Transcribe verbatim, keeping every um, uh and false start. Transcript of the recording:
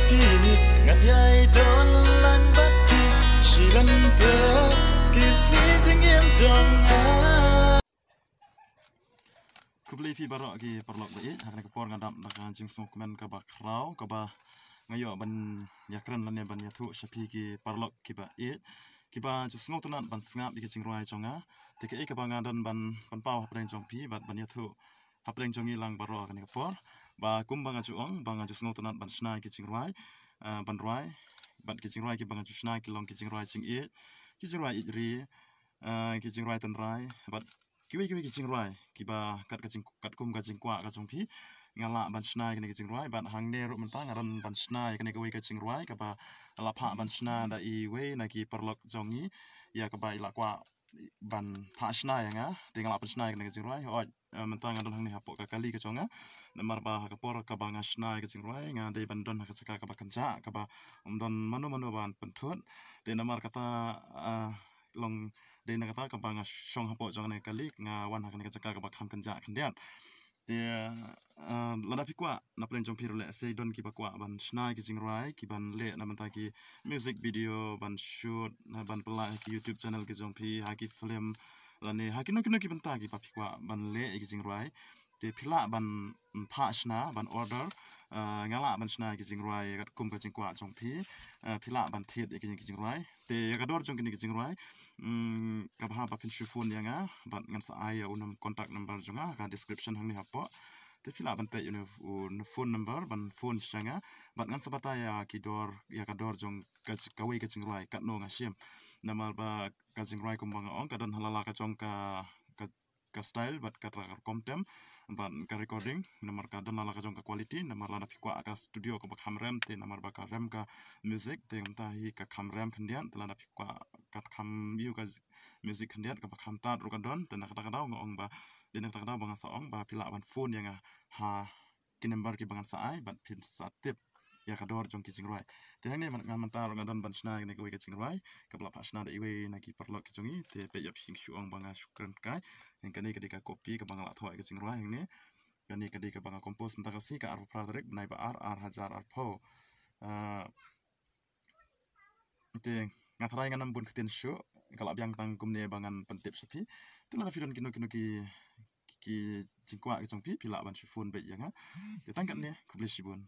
Ngan ïai don lang bad phi shi lynter ki sngi jingim jong nga. Khublei phi baroh ki paralok ba ïeit, ha kane ka por nga dap da ka jingsngewkmen kaba khraw kaba nga ïoh ban ïakren lane ban ïathuh sha phi ki paralok kiba ïeit, kiba ju sngewtynnat ban sngap ïa ki jingrwai jong nga. Te kaei kaba nga don ban pynpaw hapdeng jong phi bad ban ïathuh hapdeng jong ngi lang baroh ha kane ka por, ba kumba nga ju ong ba nga ju sngewtynnat ban shna ïa ki jingrwai, ah, ban rwai. Bad ki jingrwai kiba nga ju shna ki long ki jingrwai jingïeit, ki jingrwai ïeit ri, ah, ki jingrwai tynrai bad kiwei kiwei ki jingrwai kiba kat ka jing, katkum ka jingkwah ka jong phi nga lah ban shna ïa kane ka jingrwai. Bad hangne ruh mynta nga don ban shna ïa kane kawei ka jingrwai kaba la phah ban shna da iwei na ki paralok jong ngi, ïa kaba i la kwah ban phah shna ïa nga, te nga lah ban shna ïa kane ka jingrwai. Hooid, eh, mynta nga don hangne hapoh ka kali ka jong nga. Namar ba ha ka por kaba nga shna ïa ka jingrwai nga dei ban don ha ka jaka kaba kynjah, kaba ym don mano mano ban pynthut. Te namar kata, ah, long dei na kata kaba nga shong hapoh jong kane ka kali, nga wan ha kane ka jaka kaba kham kynjah khyndiat. Te, ah, lada phi kwah, na pdeng jong phi ruh leh, sei don kiba kwah ban shna ïa ki jingrwai, ki ban leh na bynta ki music video, ban shoot, na ban pynlait ha ki YouTube channel ki jong phi, ha ki film, lane ha kino kino ki bynta kiba phi kwah ban leh ïa ki jingrwai. Te phi lah ban phah shna, ban order, ah, nga lah ban shna ïa ki jingrwai katkum ka jingkwah jong phi, ah, phi lah ban thied ïa ki, ki jingrwai. Te ïa ka dor jong kine ki jingrwai, mm, kaba hap ba phin shu phone ïa nga, bad ngan sa ai ïa u num-, contact number jong nga ha ka description hangne hapoh. Te phi lah ban peit ïa u, u phone number ban phone sha nga, bad ngan sa batai ïa ki dor, ïa ka dor jong ka, kawei ka jingrwai katno nga shim. Namar ba ka jingrwai kumba nga ong ka don ha la la ka jong ka, ka ka style bad ka rukom tem bad ka recording, namar ka don la la ka jong ka quality. Namar lada phi kwah ka studio kaba kham rem, te namar ba ka rem ka music, te mynta hi ka kham rem khyndiat. Te lada phi kwah ka kham ïoh ka music khyndiat kaba kham tad ruh ka don. Te na kata ka daw nga ong ba, dei na kata ka daw ba nga sa ong ba phi lah ban phone ïa nga ha ki number kiba ngan sa ai bad phin sa tip ïa ka dor jong ki jingrwai. Te hangne man, nga mynta ruh nga don ban shna ïa kane kawei ka jingrwai kaba la phah shna da iwei na ki paralok ki jong ngi. Te peit ïa phi, shu ong ba nga shu kren kai. Ïa kane ka dei ka copy kaba nga la thoh ïa ka jingrwai hangne. Kane ka dei kaba nga compose mynta ka sngi ka arphew phra tarik bnai ba ar, ar hajar arphew. Ah, te nga tharai ngan ym bun ktien shuh, ka la biang tang kumne ba ngan pyntip sha phi. Te lada phi don kino kino ki, ki jingkwah ki jong phi, phi lah ban shu phone beit ïa nga. Te tang katne, khublei shibun.